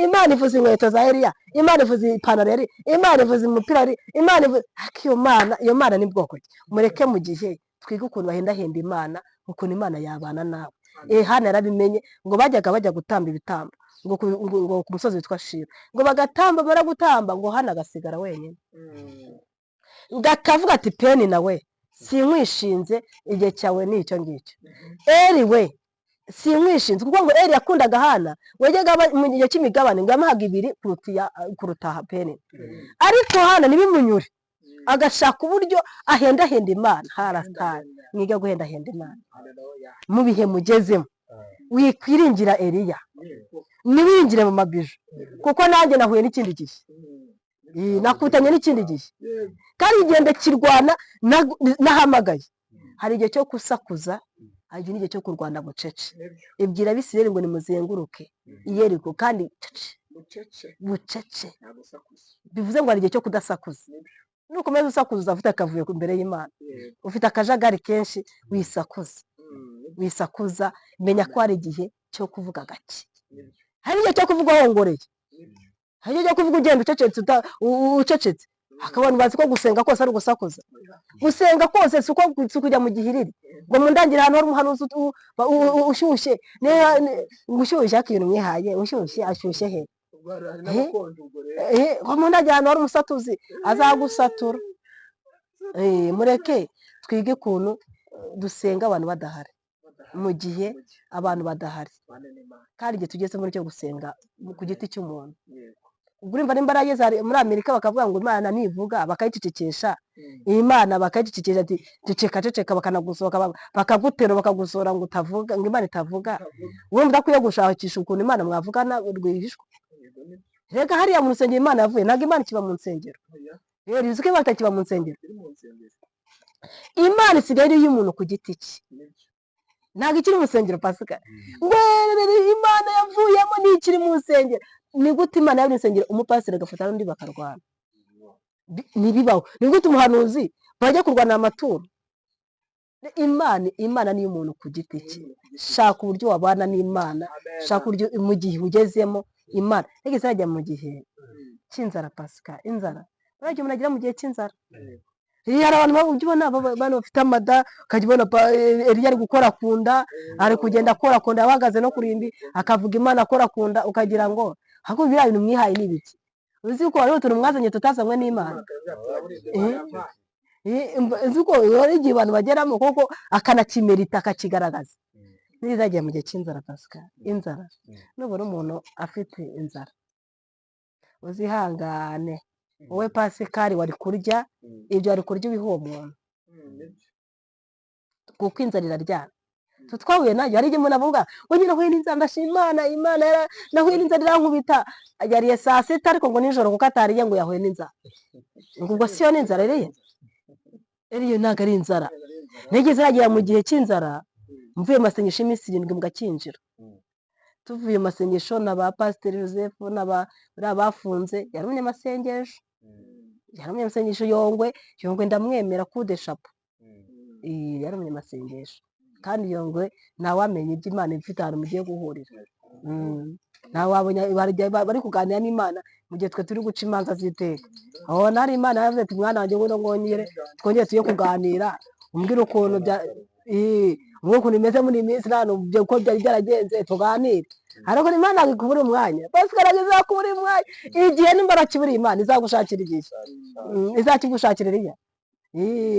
Imana ivuze inkweto za Eliya, Imana ivuze ipantaro ya Eliya, Imana ivuze umupira wa Eliya, Imana ivuze. Ariko iyo Mana, iyo Mana ni bwoko ki? Mureke mu gihe twige ukuntu bahendahenda Imana, ukuntu Imana yabana nawe. Hana yarabimenye ngo bajyaga bajya gutamba ibitambo ngo ku musozi witwa Shilo, ngo bagatamba, bamara gutamba ngo Hana agasigara wenyine, ngo akavuga ati Peni nawe sinkwishinze, igihe cyawe ni icyo ngicyo. Eri we sinkwishinze, kuko ngo Eri yakundaga Hana, wajyaga mu gihe cy'imigabane ngo yamuhaga ibiri kuruta Peni, ariko Hana ntibimunyure, agashaka uburyo ahendahenda Imana. Harasitari, mwige guhendahenda Imana mu bihe mugezemo. Wikwiringira Eliya, ntiwiringire mu mabiju, kuko nanjye nahuye n'ikindi gihe, nakutanye n'ikindi gihe, kandi igenda kirwana nahamagaye. Hari igihe cyo gusakuza, hari n'igihe cyo kurwana bucece. Ibwira Abisirayeli ngo nimuzenguruke i Yeriko kandi bucece, bivuze ngo hari igihe cyo kudasakuza. Nukomeza usakuza ufite akavuyo imbere y'Imana, ufite akajagari kenshi, wisakuza wisakuza. Menya ko hari igihe cyo kuvuga gake, hari igihe cyo kuvuga wongoreye, hari igihe cyo kuvuga ugenda ucecetse, ucecetse. Akabona bazi ko gusenga kose ari ugusakuza. Gusenga kose si ukujya mu gihiriri ngo mundangire ahantu hari umuhanuzi ushyushye, ushyushye akintu mwihaye, ushyushye ashyushye he? Ngo mundangire ahantu hari umusatuzi azagusatura. Mureke twige ukuntu dusenga abantu badahari, mu gihe abantu badahari, kandi igihe tugeze muri cyo gusenga ku giti cy'umuntu. Ubwo urumva nimba yarageze muri Amerika bakavuga ngo Imana ntivuga, bakayicecekesha, Imana bakayicecekesha ati ceceka ceceka, bakanagusohoka bakagutera bakagusohora ngo utavuga, ngo Imana itavuga. Urumva udakwiye gushakisha ukuntu Imana mwavugana rwihishwa. Reka hariya mu rusengero Imana yavuye, ntabwo Imana ikiba mu nsengero. Rero uzi ko Imana itakiba mu nsengero. Imana isigaye ari iy'umuntu ku giti cye, ntabwo ikiri mu rusengero. Pasika ngo Imana yavuyemo ntikiri mu rusengero. Ni gute Imana yari mu rusengero umupasiteri agafata n'undi bakarwana? Ntibibaho. Ni gute umuhanuzi bajya kurwana amaturo? Imana ni iy'umuntu ku giti cye. Shaka uburyo wabana n'Imana, shaka uburyo mu gihe ugezemo Imana. Nigeze najya mu gihe cy'inzara Pasika, inzara buriya umuntu agera mu gihe cy'inzara. Hari abantu ujya ubona abantu bafite amada, ukajya ubona Eliya ari gukora ku nda, ari kugenda akora ku nda, ahagaze no kurimbi akavuga Imana akora ku nda, ukagira ngo ahubwo biriya bintu mwihaye ni ibiki? Uzi ko hariho utuntu mwazanye tutazanywe n'Imana. Uzi ko hari igihe abantu bageramo koko akanakimerita akakigaragaza. Nizagiye mu gihe cy'inzara Pasika, inzara nubona umuntu afite inzara uzihangane, wowe Pasikari wari kurya ibyo wari kurya ubiha uwo muntu, kuko inzara iraryana. Twahuye nayo, hari igihe umuntu avuga ngo nyine nahuye n'inzara ndashima Imana, Imana nahuye n'inzara irankubita, yariye saa sita ariko ngo nijoro kuko atariye ngo yahuye n'inzara. Ngo ubwo siyo n'inzara iriye? Iriye ntabwo ari inzara. Nigeze nagera mu gihe cy'inzara, mvuye mu masengesho y'iminsi 7 mu Gakinjiro. Tuvuye mu masengesho na ba Pasiteri Joseph n'aba bafunze, yari umunyamasengesho. Yari umunyamasengesho Yongwe, Yongwe ndamwemera kude chapeau. Yari umunyamasengesho. Kandi Yongwe ntawamenya ibyo Imana ifite ahantu mugiye guhurira. Ntawabonye bari kuganira n'Imana mu gihe twe turi guca imanza z'iteka. Aho nari Imana yaravuze ati mwana wanjye ngwino ngongere twongere tujye kuganira, umbwire ukuntu bya Ubwo ukuntu imeze muri iyi minsi, nta nubwo uko byari byaragenze, tuganire. Ariko Imana ntabwo ikubura umwanya, Pascal izakubura umwanya igihe. Nimba arakiburiye, Imana izagushakira igihe. Izakigushakira iriya.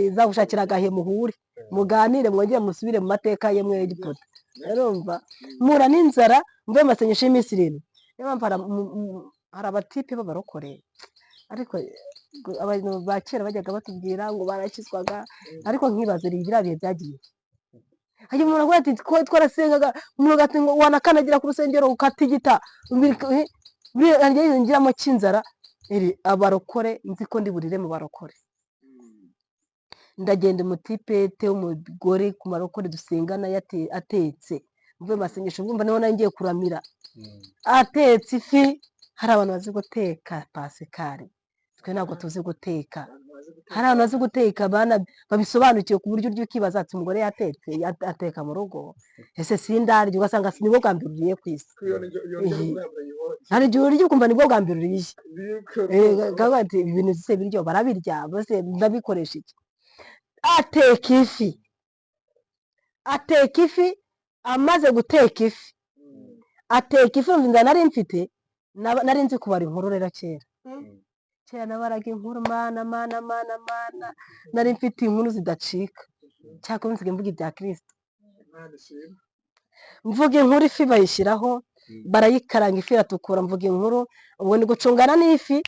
Izagushakira agahe muhure, muganire, mwongere musubire mu mateka ye muri Egiputa. Urumva, mpura n'inzara mvuye mu masengesho y'iminsi 7. Niyo mpamvu hari abatipe b'abarokore, ariko abantu ba kera bajyaga batubwira ngo barakizwaga, ariko nkibaza biriya bihe byagiye. Hanyuma umuntu avuga ati ko twarasengaga, umuntu ati ngo wanakandagira ku rusengero ukatigita. Buriya ngiramo cy'inzara iri abarokore, nzi ko ndi burire mu barokore. Ndagenda, umutipete w'umugore ku marokore dusengana atetse, mvuye mu masengesho, ngumva niho nari ngiye kuramira, atetse ifi. Hari abantu bazi guteka, Pasikari, twe ntabwo tuzi guteka. Hari abantu bazi guteka bana babisobanukiwe, ku buryo urya ukibaza ati umugore yatetse, ateka mu rugo, ese sindarya? Ugasanga si nibwo bwa mbere uriye ku isi. Hari igihe urya ukumva nibwo bwa mbere uriye. Kavuga ati ibi bintu se biryo barabirya bose, ndabikoresha iki? Ateka ifi, ateka ifi, amaze guteka ifi, ateka ifi, umva inzara nari mfite. Nari nzi kubara inkuru rero kera. Kera nabaraga inkuru, mana mana mana mana, nari mfite inkuru zidacika. Cyakora nsigaye mvuga ibya Kirisito, mvuga inkuru, ifi bayishyiraho, barayikaranga, ifi iratukura, mvuga inkuru. Ubwo ni gucungana n'ifi,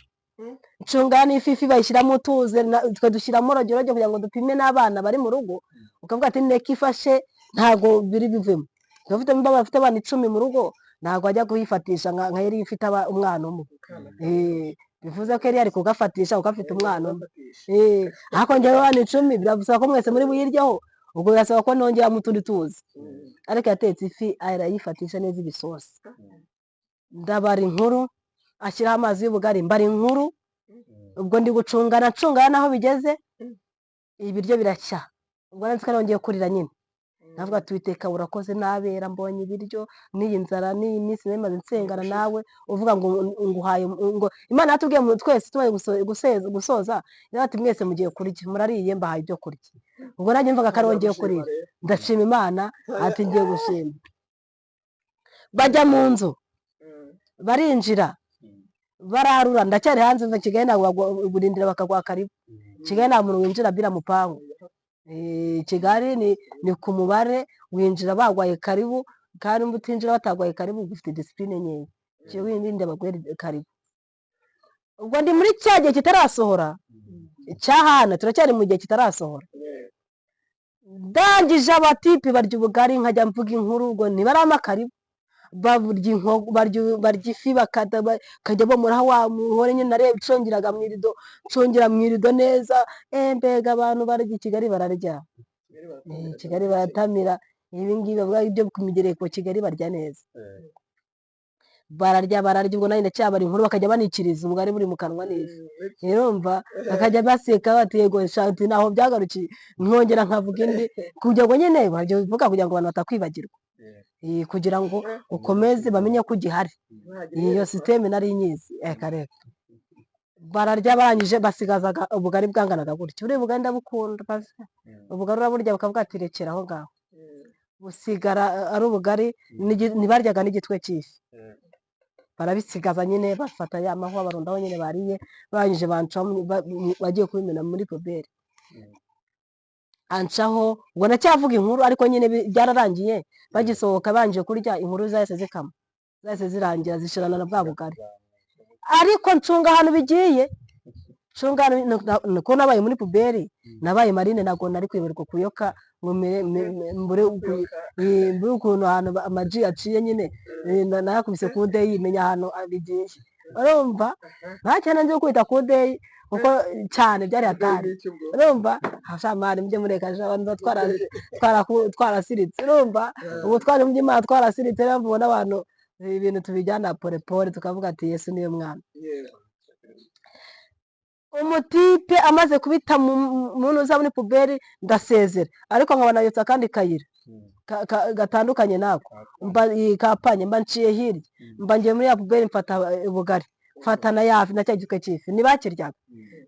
ncungana n'ifi, ifi bayishyiramo utuzi, twe dushyiramo rogero kugira ngo dupime n'abana bari mu rugo. Ukavuga ati neka ifashe, ntabwo biri bivemo. Bafite bafite abana 10 mu rugo, ntabwo ajya kuyifatisha nka yari ifite umwana umwe. Bivuze ko yari ari kugafatisha kuko afite umwana umwe. Ariko njyewe abana 10, birasaba ko mwese muri buyiryeho, ubwo birasaba ko nongeramo utundi tuzi. Ariko yatetse ifi, arayifatisha neza ibisosi, ndabara inkuru, ashyiraho amazi y'ubugari, mbara inkuru. Ubwo ndi gucungana ncungana n'aho bigeze, ibiryo birashya. Ubwo nari nzi ko nongeye kurira nyine, navuga ati Uwiteka urakoze, nabera mbonye ibiryo n'iyi nzara n'iyi minsi nari maze nsengana nawe, uvuga ngo nguhaye, ngo Imana yatubwiye mu twese tumaze gusoza, iravuga ati mwese mugiye kurya, murariye, mbahaye ibyo kurya. Ubwo nanjye mvuga ko ariho ngiye kurira, ndashima Imana, ati ngiye gushima. Bajya mu nzu, barinjira, bararura, ndacyari hanze. Mva Kigali, ntabwo burindira bakaguha karibu. Kigali nta muntu winjira bila mupangu. Kigali ni ku mubare, winjira bagwaye karibu, kandi niba utinjira batagwaye karibu ufite discipline nkeya. Cyo wirinde baguhe karibu. Ubwo ndi muri cya gihe kitarasohora cyahana, turacyari mu gihe kitarasohora. Ndangije, abatipi barya ubugari, nkajya mvuga inkuru. Ubwo ntibarama karibu, barya inkoko, barya ifi, bakata, bakajya bomoraho wa muhore nyine. Nareba nshongeraga mu irido, nshongera mu irido neza. Mbega abantu barya i Kigali, bararya. Kigali baratamira. Ibi ngibi bavuga ibyo ku migereko, Kigali barya neza, bararya, bararya. Ubwo nanjye ndacyabara inkuru, bakajya banikiriza ubugari buri mu kanwa neza, urumva bakajya baseka bati yego shati, naho byagarukiye. Nkongera nkavuga indi kugira ngo nyine bavuga, kugira ngo abantu batakwibagirwa, kugira ngo ukomeze bamenye ko ugihari. Iyo système nari nyizi. Reka reka, bararya, barangije basigazaga ubugari bwanganaga gutya. Buriya ubugari ndabukunda baze. Ubugari uraburya bakavuga ati rekera aho ngaho, busigara ari ubugari. Ntibaryaga n'igitwe cy'ifi, barabisigaza nyine, bafata ya mahwa barundaho nyine bariye, barangije bancaho, bagiye kubimena muri poubelle, ancaho. Ubwo ndacyavuga inkuru, ariko nyine byararangiye, bagisohoka banje kurya, inkuru zahise zikama, zahise zirangira, zishirana na bwa bugari. Ariko ncunga ahantu bigiye, ncunga ahantu niko nabaye muri poubelle, nabaye marine, ntabwo nari kwibarirwa kuyoka ngo mbure ukuntu ahantu amaji aciye nyine. Nayakubise ku deyi, menya ahantu bigiye. Urumva nta cyane nzi kwita ku deyi, kuko cyane byari hatari. Urumva hashamari mujye mureka abantu twarasiritse. Urumva ubu twari mu by'Imana twarasiritse, rero mubona abantu ibintu tubijyana pole pole, tukavuga ati Yesu niwe mwana. Umutipe amaze kubita mu ntuza muri poubelle, ndasezera, ariko nkaba nayotse akandi kayira gatandukanye nako, mba iyi kapanye, mba nciye hirya, mba ngiye muri ya poubelle, mfata ubugari, mfata na yafi na cya gitwe cy'ifi ntibakiryaga.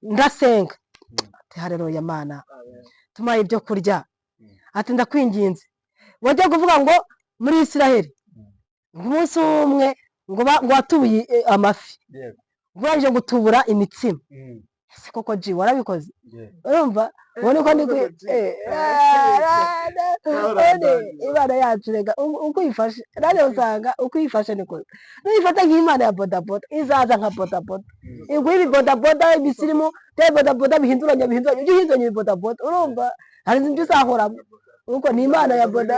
Ndasenga ati haleluya Mana, tumaye ibyo kurya, ati ndakwinginze. Wajya kuvuga ngo muri Isiraheli umunsi umwe ngo ngo watubuye amafi, urangije gutubura imitsima. Ese koko ji warabikoze? Urumva ubona uko ndi Imana yacu rega uko uyifashe nanjye usanga uko uyifashe niko nuyifata nk'Imana ya bodaboda izaza nka bodaboda iguha ibibodaboda ibisirimu bya bodaboda bihinduranya bihinduranya, ujye uhinduranya ibibodaboda. Urumva hari ibyo uzahoramo kuko ni Imana ya boda.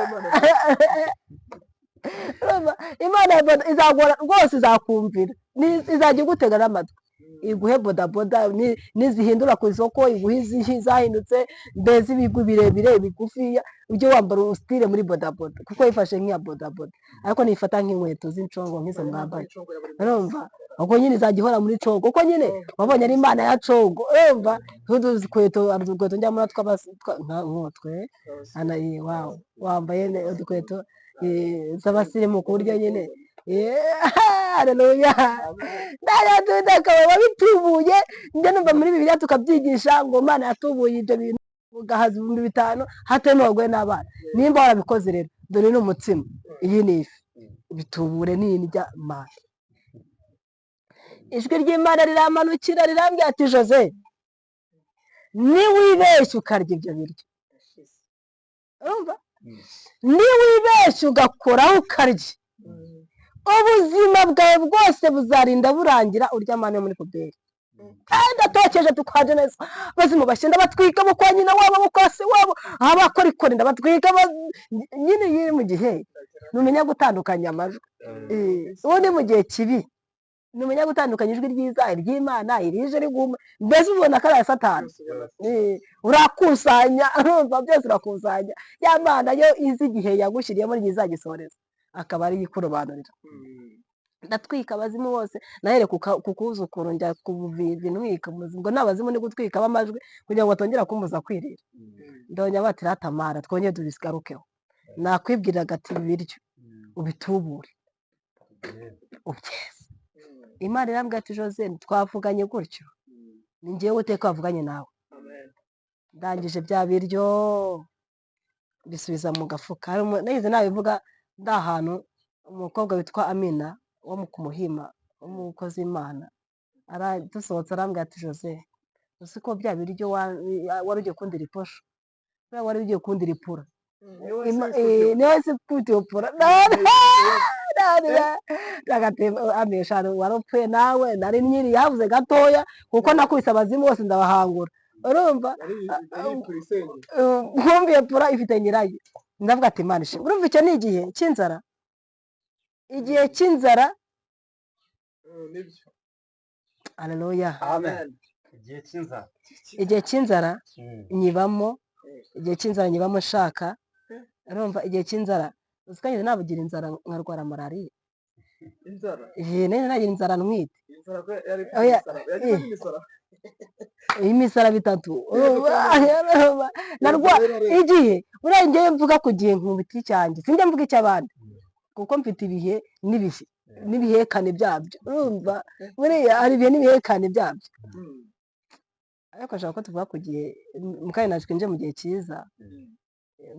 Urumva Imana ya boda izagora rwose, izakumvira, izajya igutega n'amatwi iguhe bodaboda nizihindura ku isoko, iguhe izahindutse, mbese ibigwi birebire, bigufiya, ujye wambara usitire muri bodaboda kuko yifashe nk'iya bodaboda. Ariko nifata nk'inkweto z'incongo nk'izo mwambaye, urumva ubwo nyine izajya ihora muri congo kuko nyine wabonye ari Imana ya congo. Urumva nk'utu dukweto, hari udukweto njya muri nk'utwe hano, wawu wambaye udukweto z'abasirimu ku buryo nyine, haleluya, akaba wabitubuye. Njya numva muri Bibiliya tukabyigisha ngo Imana yatubuye ibyo bintu ugahaza 5000 hatarimo abagore n'abana. Nimba warabikoze rero, dore ni umutsima, iyi ni ifi, bitubure n'indya Mana. Ijwi ry'Imana riramanukira rirambwira ati: "Jose, niwibeshya ukarya ibyo biryo, urumva, niwibeshya ugakoraho ukarya, ubuzima bwawe bwose buzarinda burangira urya amande yo muri poubelle." Kandi atokeje tukwaje neza abazimu bashyenda batwika bo kwa nyina wabo, bo kwa se wabo, abakorikori ndabatwika nyine. Iyo uri mu gihe numenya gutandukanya amajwi, ubu ni mu gihe kibi, numenya gutandukanya ijwi ryiza, iry'Imana, irije riguma, mbese ubona ko ari aya Satani. Urakusanya, urumva byose urakusanya, ya Mana yo izi igihe yagushyiriyemo igihe izagisohoreza akaba ariyo ikurobanurira. Ndatwika abazimu bose, nahere ku kuzukuru njya ku buvivi ntwika ngo n'abazimu ni gutwika b'amajwi kugira ngo batongera kumbuza kwirira. Ndongera bati: "Ratamara twongere tubigarukeho, nakwibwiraga ati ibi biryo ubitubure ubyeze." Imana irambwira ati: "Jose, twavuganye gutyo, ni njyewe Uwiteka wavuganye nawe." Ndangije bya biryo bisubiza mu gafuka. Nigeze nabivuga ndi ahantu, umukobwa witwa Amina wo mu Kumuhima w'umukozi w'Imana, dusohotse arambwira ati: "Jose, uzi ko bya biryo wari ugiye kundira iposho, buriya wari ugiye kundira ipura." Niwe si kwita ipura amesha wari upfuye nawe nari nyiri yavuze gatoya kuko nakubise abazimu bose ndabahangura. Urumva nkumbiye pura ifite nyirayo, ndavuga ati: "Imana ishimwe." Urumva icyo ni igihe cy'inzara, igihe cy'inzara. Haleluya. Igihe cy'inzara. Igihe cy'inzara nyibamo, igihe cy'inzara nyibamo nshaka. Urumva igihe cy'inzara, uzi ko njye nabugira inzara nkarwara malariya. Inzara? Nari nagira inzara ntwite. Inzara ko yari Oya, imisaraba yagize n'imisaraba. Imisaraba itatu. Urumva, narwa igihe buriya njyewe mvuga ku gihe nkubita icyanjye, sinjya mvuga icy'abandi kuko mfite ibihe n'ibihe n'ibihekane byabyo. Urumva buriya hari ibihe n'ibihekane byabyo, ariko nshaka ko tuvuga ku gihe mukanya natwe twinjiye mu gihe cyiza.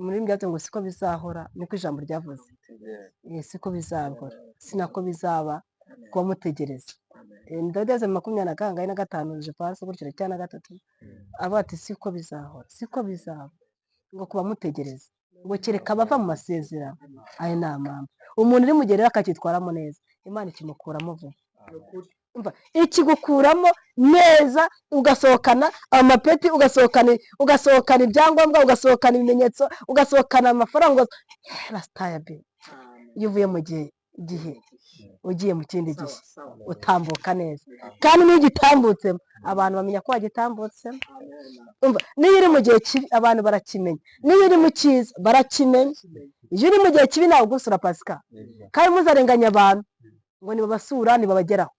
Muri byatsi ngo siko bizahora, niko ijambo ryavuze. Siko bizahora, sinako bizaba kuba mutegereza. Dawidi yaze mu 25 je pense gutyo cyangwa na gatatu, avuga ati: "Siko bizahora, siko bizaba ngo kuba mutegereza, ngo kereka abava mu masezerano." Ayo ni amambu umuntu uri mu gihe rero akacyitwaramo neza, Imana ikimukuramo vuba. Umva, ikigukuramo neza, ugasohokana amapeti, ugasohokana ibyangombwa, ugasohokana ibimenyetso, ugasohokana amafaranga, rasitaya be. Iyo uvuye mu gihe ugiye mu kindi gihe utambuka neza, kandi n'iyo ugitambutse abantu bamenya ko wagitambutsemo. Umva, niyo uri mu gihe kibi abantu barakimenya, niyo uri mu cyiza barakimenya. Iyo uri mu gihe kibi ntawe ugusura, Pasika, kandi muzarenganya abantu ngo nibabasura ntibabageraho.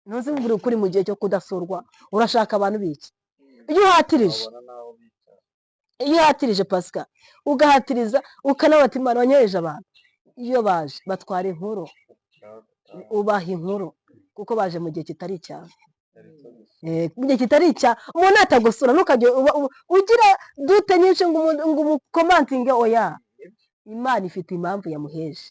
Ntuzi ngo uri mu gihe cyo kudasurwa, urashaka abantu biki? Iyo uhatirije, iyo uhatirije, Pasika, ugahatiriza ukanabata Imana wanyoheje abantu, iyo baje batwara inkuru, ubaha inkuru kuko baje mu gihe kitari icyawe. Mu gihe kitari icya umuntu atagusura, ntukajye ugira dute nyinshi ngo umukomantinge, oya. Imana ifite impamvu yamuheje.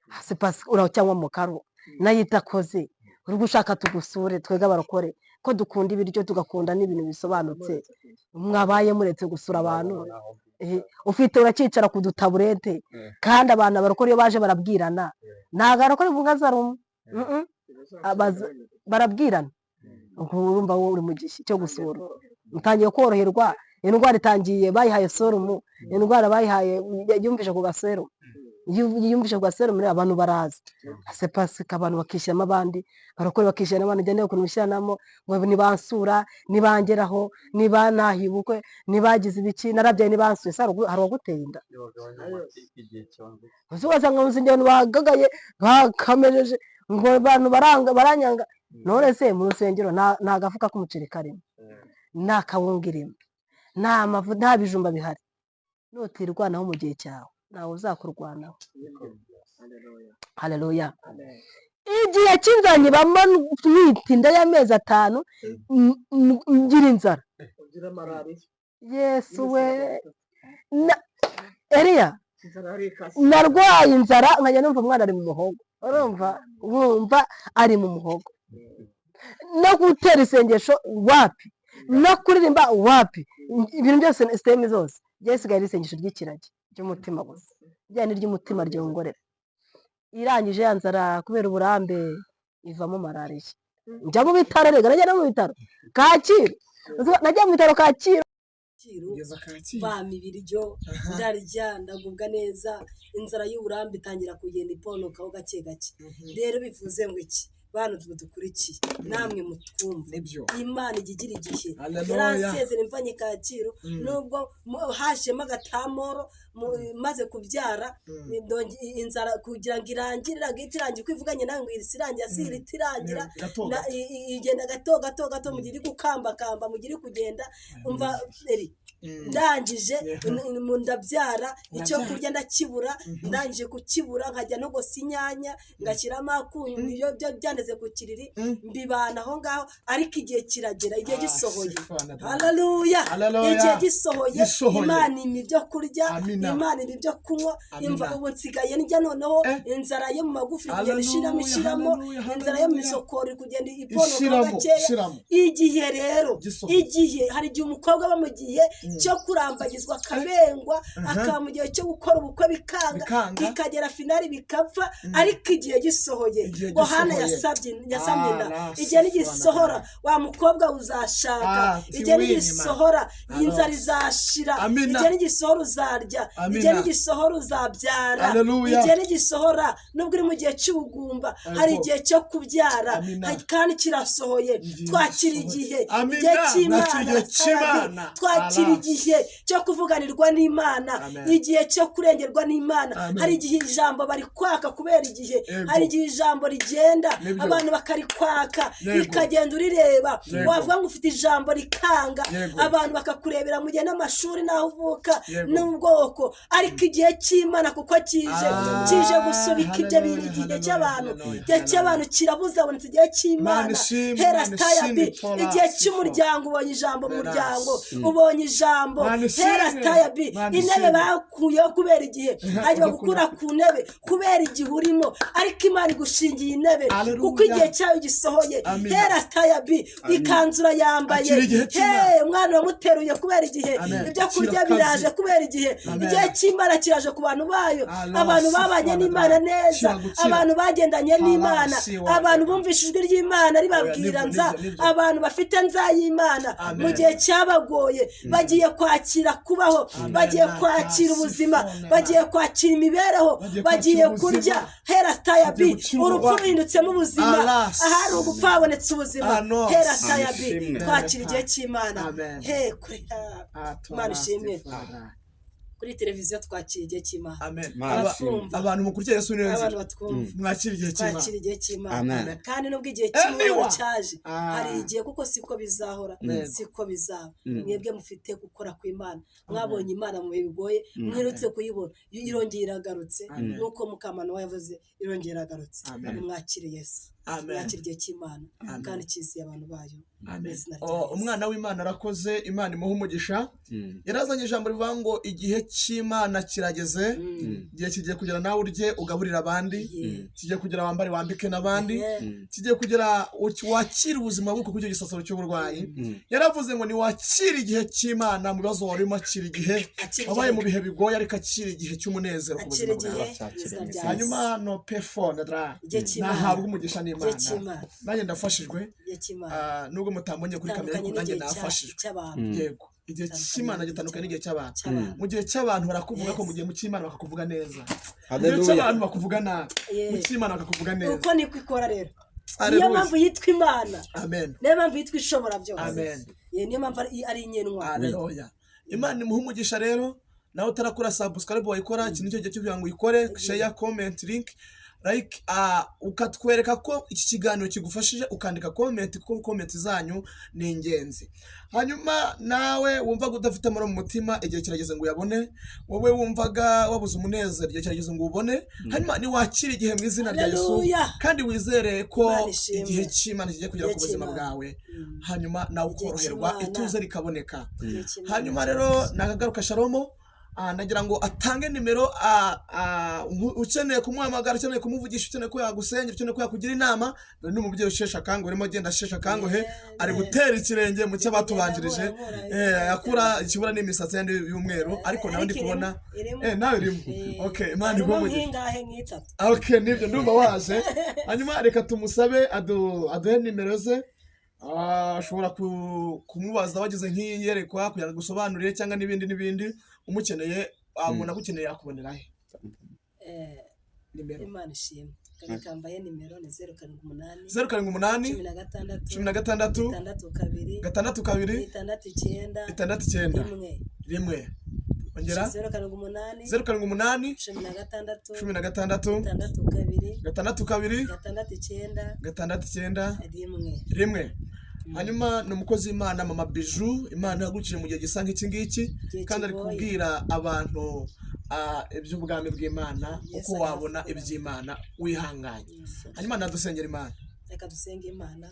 Hasi pasi uraho cyangwa mu karo nayo itakoze, uri gushaka tugusure twebwe abarokore ko dukunda ibiryo, tugakunda n'ibintu bisobanutse. Mwabaye muretse gusura abantu. Ufite urakicara ku dutaburete, kandi abantu abarokore iyo baje barabwirana, ntabwo abarokore bunga za rumwe. Barabwirana. Ubwo urumva wowe uri mu gihe cyo gusura, utangiye koroherwa, indwara itangiye, bayihaye serumu, indwara bayihaye yumvise ku gaserumu, yumvise ku gaserumu rero abantu baraza ase pasika, abantu bakishyiramo, abandi barakora bakishyiramo, abantu ugenda ukuntu bishyiranamo ngo nibansura, nibangeraho, nibanahiye ubukwe, nibagize ibiki, narabyaye, nibansuye. Se hari uwaguteye inda? Igihe cyonze. Uzi ugasanga mu rusengero bagagaye bakamejeje ngo abantu baranga baranyanga. None se mu rusengero nta gafuka k'umuceri karimo, nta kawunga irimo, nta mavu, nta bijumba bihari? Nutirwanaho mu gihe cyawe, ntawe uzakurwanaho. Haleluya! Igihe cy'inzara nyibamo, ntwite inda y'amezi 5, ngira inzara. Ugira malariya. Yesu we! Eliya! Inzara yari ikase. Narwaye inzara nkajya numva umwana ari mu muhogo, urumva wumva ari mu muhogo, no gutera isengesho wapi, no kuririmba wapi, ibintu byose, siteme zose byasigaye ari isengesho ry'ikiragi ry'umutima gusa, rya ni ry'umutima ryongorera. Irangije ya nzara kubera uburambe ivamo malariya, njya mu bitaro. Rega najya no mu bitaro Kacyiru, najya mu bitaro Kacyiru. Kacyiru. Kugeza Kacyiru. Bampa ibiryo ndarya, ndagubwa neza, inzara y'uburambe itangira kugenda iponokaho gake gake. Rero bivuze ngo iki? Bantu dukurikiye namwe mutwumva, Nibyo. Imana ijya igira igihe. Haleluya. Yaransezera imvanye Kacyiru, nubwo hashemo agatamoro maze kubyara, inzara kugira ngo irangire ntabwo ihita irangira uko ivuganye nawe ngo ihise irangira, si ihita irangira. Gato gato. Igenda gato gato gato, mu gihe iri gukambakamba, mu gihe iri kugenda. Umva eri, ndangije ndabyara, icyo Urabyara. kurya ndakibura. Ndangije kukibura nkajya nogosa inyanya, ngashyiramo akunyu, niyo byo byandeze ku kiriri, mbibana aho ngaho. Ariko igihe kiragera, igihe Ah, gisohoye. sifana da. Haleluya! Haleluya. Igihe gisohoye, Gisohoye. Imana impa ibyo kurya, Amina. Imana impa ibyo kunywa. Amina. Imva ubu nsigaye ndya noneho, inzara yo mu magufi iri kugenda ishiramo, Haleluya, ishiramo, haleluya, inzara yo mu haleluya. misokoro iri kugenda iponoka Ishiramo, gakeya. ishiramo. Igihe rero, Gisohoye. igihe, hari igihe umukobwa aba mu gihe cyo kurambagizwa akabengwa, akaba mu gihe cyo gukora ubukwe bikanga, Bikanga. bikagera finale bikapfa, ariko igihe gisohoye, Igihe ngo Hana gisohoye. yasabye, yasamye inda. Ah, Igihe nigisohora, wa mukobwa uzashaka. Ah, Igihe tiwini, nigisohora, ma. inzara izashira. Amina. Igihe nigisohora uzarya. Amina. Igihe nigisohora uzabyara. Haleluya. Igihe nigisohora, nubwo uri mu gihe cy'ubugumba, hari igihe cyo kubyara. Amina. Kandi kirasohoye. Igihe Twakira gisohoye. igihe, Amina. igihe cy'Imana. Nakira igihe cy'Imana. Twakira Alas. igihe cyo kuvuganirwa n'Imana, Amen. igihe cyo kurengerwa n'Imana. Amen. Hari igihe ijambo barikwaka kubera igihe. Hari igihe ijambo rigenda, abantu bakarikwaka, rikagenda urireba. Wavuga ngo ufite ijambo rikanga, abantu bakakurebera mu gihe n'amashuri n'aho uvuka n'ubwoko. Ariko igihe cy'Imana kuko kije, Ah, kije gusubika ibyo haleluya, bintu. Igihe haleluya, cy'abantu, haleluya, igihe cy'abantu kirabuze, habonetse igihe cy'Imana. Imana ishimwe, Hera Imana sitaya bi ishimwe, Tora, igihe Sifo. cy'umuryango, ubonye ijambo mu Veras. muryango, ubonye ijambo. Imana ishimwe, Hera sitaya bi Imana intebe ishimwe. bakuyeho kubera igihe, hajya Ugakura gukura ku ntebe kubera igihe urimo, ariko Imana igushingiye intebe Haleluya. kuko igihe cyayo gisohoye. Amina. Hera sitaya bi ikanzu urayambaye. Akira igihe cy'Imana. He, umwana uramuteruye kubera igihe. Amen. Ibyo kurya Akira akazi. biraje kubera igihe. Amen. Igihe cy'Imana kiraje ku bantu bayo, Alo, abantu babanye sifana n'Imana da. neza, Shira gukira. abantu bagendanye n'Imana, Halasi wa- abantu bumvise ijwi ry'Imana ribabwira Oya, nibyo, nza, nibyo, nibyo. abantu bafite nza y'Imana Amen. mu gihe cyabagoye, bagiye kwakira kubaho, bagiye kwakira ubuzima, Sifone. bagiye kwakira imibereho, Bagiye bagiye kwakira kurya. ubuzima. Hera sitaya bi Bagiye gukira urupfu uburwayi. ruhindutsemo ubuzima, Alas. ahari ugupfa habonetse ubuzima. Anos. Hera sitaya bi Amishimwe. twakira igihe cy'Imana. Amen. He kure. Ah, Tora, Imana ishimwe. Sifana. Kuri televiziyo twakira igihe cy'Imana. Amen. Imana ishimwe. Abantu mukurikiye Yesu niyo Abantu nzira. batwumva, Mwakira igihe cy'Imana. twakira igihe cy'Imana. Amen. Kandi nubwo igihe Eniwa. cy'Imana cyaje, Ah. hari igihe kuko siko bizahora, siko bizaba. Mwebwe mufite gukora kw'Imana, mwabonye Imana mu bihe bigoye, mwirutse kuyibona, irongera iragarutse. Nk'uko Mukamana we yavuze, irongera iragarutse. Amen. Nimwakire Yesu. Amen. Mwakire igihe cy'Imana Amen. kandi cyiziye abantu bayo. Mu izina rya Oh, Yesu. Umwana w'Imana arakoze, Imana imuha umugisha. Yarazanye ijambo rivuga ngo igihe cy'Imana kirageze. Igihe kigiye kugera nawe urye ugaburire abandi. Kigiye kugera wambare wambike n'abandi. Kigiye kugera wakire ubuzima bw'uko kuri icyo gisasiro cy'uburwayi. Yaravuze ngo niwakire igihe cy'Imana mu bibazo warimo, akira igihe Akira wabaye igihe. mu bihe bigoye, ariko akira igihe cy'umunezero ku Akira buzima igihe bwawe. mu izina rya Yesu. Hanyuma no pefone dra Igihe cy'Imana. nahabwa umugisha n'Imana. Igihe cy'Imana. Nanjye ndafashijwe. Igihe cy'Imana. Ah, nubwo mutambonye kuri kamera, ariko Gitandukanye nanjye n'igihe nafashijwe. cy'abantu. Yego, igihe Gitandukanye cy'Imana n'igihe gitandukanye n'igihe cy'abantu. cy'abantu. Mu gihe cy'abantu barakuvuga ko, Yes. mu gihe mu cy'Imana bakakuvuga neza. Mu gihe Hallelujah. cy'abantu bakuvuga nabi, mu cy'Imana bakakuvuga neza. Uko niko ikora rero, niyo Hallelujah. mpamvu yitwa Imana. Amen. Niyo mpamvu yitwa ishobora byose. Amen. Niyo mpamvu ari inyenwa. Haleluya, Imana imuhe umugisha. Rero nawe utarakora subscribe, wayikora. Iki nicyo gihe cyo kugira ngo uyikore. Share, comment, link, like, ukatwereka ko iki kiganiro kigufashije, ukandika comment, kuko comment zanyu ni ingenzi. Hanyuma nawe wumvaga udafite amahoro mu mutima, igihe kirageze ngo uyabone. Wowe wumvaga wabuze umunezero, igihe kirageze ngo uwubone. Hanyuma niwakira igihe mu izina rya Yesu. Haleluya. Kandi wizere ko Imana ishimwe. igihe cy'Imana kigiye kugera Igihe ku buzima cy'Imana. bwawe, hanyuma nawe Igihe ukoroherwa, cy'Imana. ituze rikaboneka. Igihe cy'Imana. Hanyuma rero nakagaruka Shalomo. Nagira ngo atange nimero, ukeneye kumuhamagara, ukeneye kumuvugisha, ukeneye ko yagusengera, ukeneye ko yakugira inama. Dore ni umubyeyi usheshe akanguhe, urimo agenda asheshe akanguhe, ari gutera ikirenge mu cy'abatubanjirije. Akura ikibura n'imisatsi yandi y'umweru, ariko nawe ndi Ariko kubona irimo. Nawe irimo. Okay, Imana Harimo iguhe umugisha. nk'ingahe? Nk'itatu. Okay, nibyo, ndumva waje. Hanyuma reka tumusabe aduhe nimero ze. Ushobora kumubaza wagize nk'iyi yerekwa kugira ngo agusobanurire, cyangwa n'ibindi n'ibindi umukeneye. Umuntu agukeneye yakubonera he? Nimero. Imana ishimwe. Reka mbahe nimero, ni 078 078 16 16 62 62 69 69 1. 1. Ongera. 078 078 16 16 62 62 69 69 1. 1. Hanyuma ni umukozi w'Imana Mama Biju. Imana ihagurukije mu gihe gisa nk'iki ngiki, Igihe kandi ari kigoye. kubwira abantu iby'ubwami bw'Imana, Yesu uko wabona aravuga. iby'Imana wihanganye. Hanyuma nadusengera Imana. Reka dusenge Imana,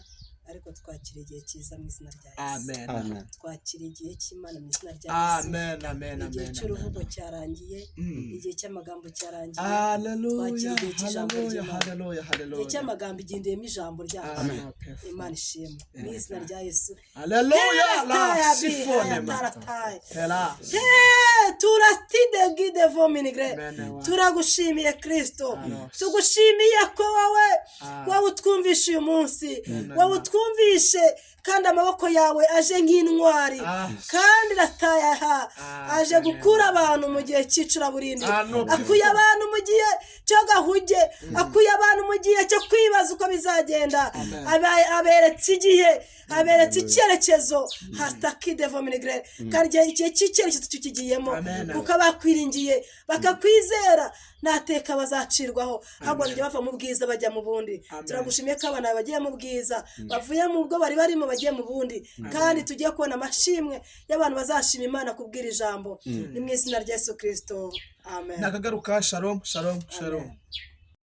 ariko twakira igihe cyiza mu izina rya Yesu. Amen. Amen. Twakira igihe cy'Imana mu izina rya Yesu. Amen, amen. Igihe Amen. cy'uruvugo cyarangiye. Igihe cy'amagambo cyarangiye. Haleluya. Twakira igihe cy'ijambo Haleluya. ry'Imana. Haleluya. Igihe Haleluya. cy'amagambo igihinduyemo ijambo ryacu. Amen. Imana ishimwe mu izina rya Yesu. Haleluya la sifone tela. Turastide gide vominigre. Amen. Turagushimiye Kristo. Amen. Tugushimiye ko wowe Ah. wowe utwumvishe uyu munsi, Amen. wowe utwumvishe, kandi amaboko yawe aje nk'intwari, Ah. kandi ratayaha Ah, aje amen. gukura abantu mu gihe cy'icuraburindi, Ah, no, akuye abantu mu gihe cy'agahuge, akuye abantu mu gihe cyo kwibaza uko bizagenda. Amen. Aberetse igihe, aberetse icyerekezo hasitaki vominigre, kandi igihe cy'icyerekezo tukigiyemo, Amen. kuko abakwiringiye bakakwizera nta teka bazacirwaho, ahubwo bajya bava mu bwiza bajya mu bundi. Amen. Turagushimiye ko abana bagiye mu bwiza, bavuye mu bwo bari barimo bagiye mu bundi, kandi tugiye kubona amashimwe y'abantu bazashima Imana kubwira ijambo. Ni mu izina rya Yesu Kirisito, amen. Nakagaruka. Shalom, shalom, shalom. Amen.